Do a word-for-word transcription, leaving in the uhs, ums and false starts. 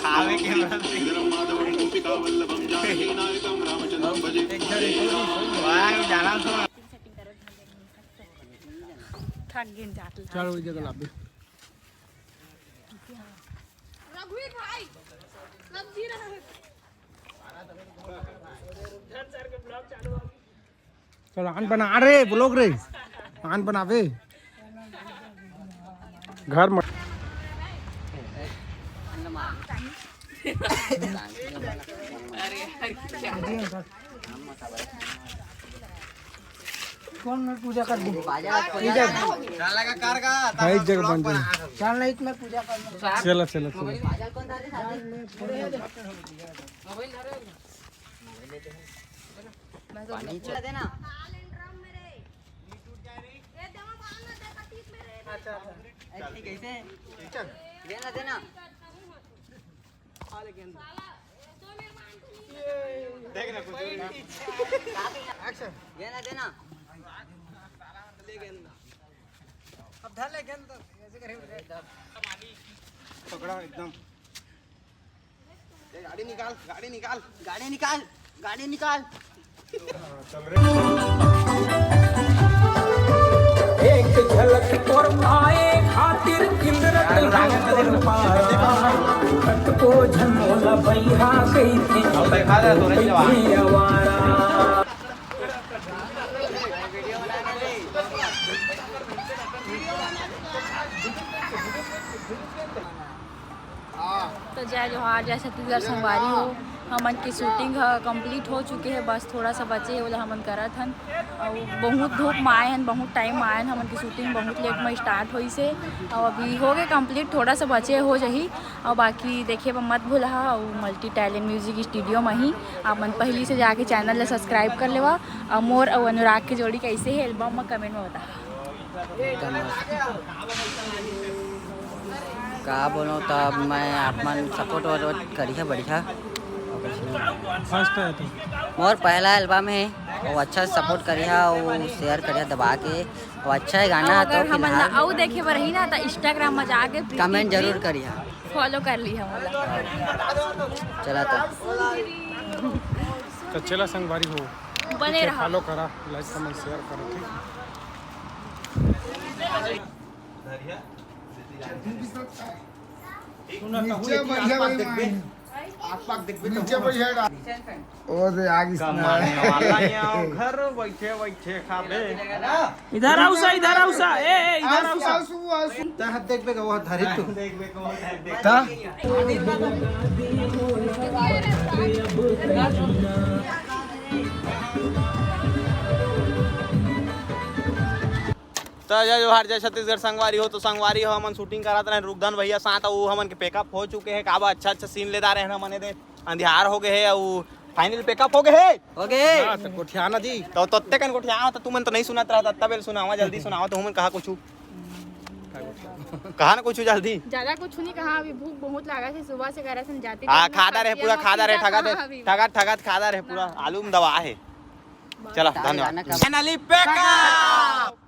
खावे के बाद। थक गिन जात ला। चल, वही जगह लाबे। रघुवीर भाई, सब्जी रख। चल, आन बना रे, vlog रे। आन बनावे। घर में। कौन में पूजा कर दूं? इधर। हाँ, इस जगह बन जाए। चल, नहीं तो मैं पूजा कर लूं। चला, चला, चला। पानी चला देना। अच्छा, अच्छा। ऐसे कैसे? देना, देना। देख ना कुछ। Action। देना, देना। ले गेंद। अब धर ले गेंद तो ऐसे करे। पकड़ा एकदम। ए, गाड़ी निकाल, गाड़ी निकाल, गाड़ी निकाल, गाड़ी निकाल। एक झलक तोर पाए खातिर इंद्र तोर पाया। कतको झन मोला बइहा कहिथे, कहिथे आवारा। तो जय जोहार, जय छत्तीसगढ़ संगवारी हो। हमन के shooting ह complete हो चुके हे, बस थोड़ा सा बचे हे, ओला हमन करत हन। अउ बहुत धूप म आए हन, बहुत time म आए हन, हमन के shooting बहुत late म start होइस हे। अउ अभी हो गए complete, थोड़ा सा बचे हो जही। अउ बाकी देखे बर मत भूलहा, अउ Multi Talent Music Studio म ही आप मन पहिली से जाके channel ला subscribe कर लेवा। अउ मोर अउ अनुराग के जोड़ी कैसे हे album म comment म बता। एकदम मस्त। का बोलूं, तब मैं आप मन support वपोर्ट करिहा बढ़िया। First है तो। मोर पहला album है, वो अच्छा support करिहा, वो share करिहा दबा के, वो अच्छा है गाना। अउ अगर तो हमन ला फिलहाल अउ देखे बर रही ना, तो Instagram में जाके प्रीति comment जरूर प्रीति करिहा। Follow कर लिहा हमन ला। चला तो। तो चला संगवारी हो, बने ठीक है, रहा। Follow करा, like, comment, share करा, ठीक? नीचे बढ़िया भाई, नीचे बढ़िया। ओ दे, आग इसमें। कमाने वाला यहाँ घर बैठे बैठे खाबे। इधर आओ सा, इधर आओ सा, ए, ए, इधर आओ सा। आसू, आसू। तै हाथ देखबे का, वो धरी तू। ता? त जय जोहार, जय छत्तीसगढ़ संगवारी हो। तो संगवारी हो, हमन shooting करत रहेन रुगधन भैया साथ, अउ हमन के packup हो चुके हे। काबर अच्छा अच्छा scene ले डारे हन हमन दे, अंधियार हो गए हे, अउ final packup हो गए हे। हो गए। हाँ, तो गोठियाना जी। तो तत्ते कन गोठियाओ, तो तुमन तो नहीं सुनत रहा, तत्ता बेल सुनावा, जल्दी सुनावा, तुमन कहा कुछ। कहा ना कुछ जल्दी। ज्यादा कुछ नहीं कहा, अभी भूख बहुत लगा है, सुबह से करा सन जाती हाँ, खादा रहे पूरा, खादा रहे, ठगत, ठगत, ठगत खादा रहे पूरा, आलू में दवा है। चला, धन्यवाद। Finally packup।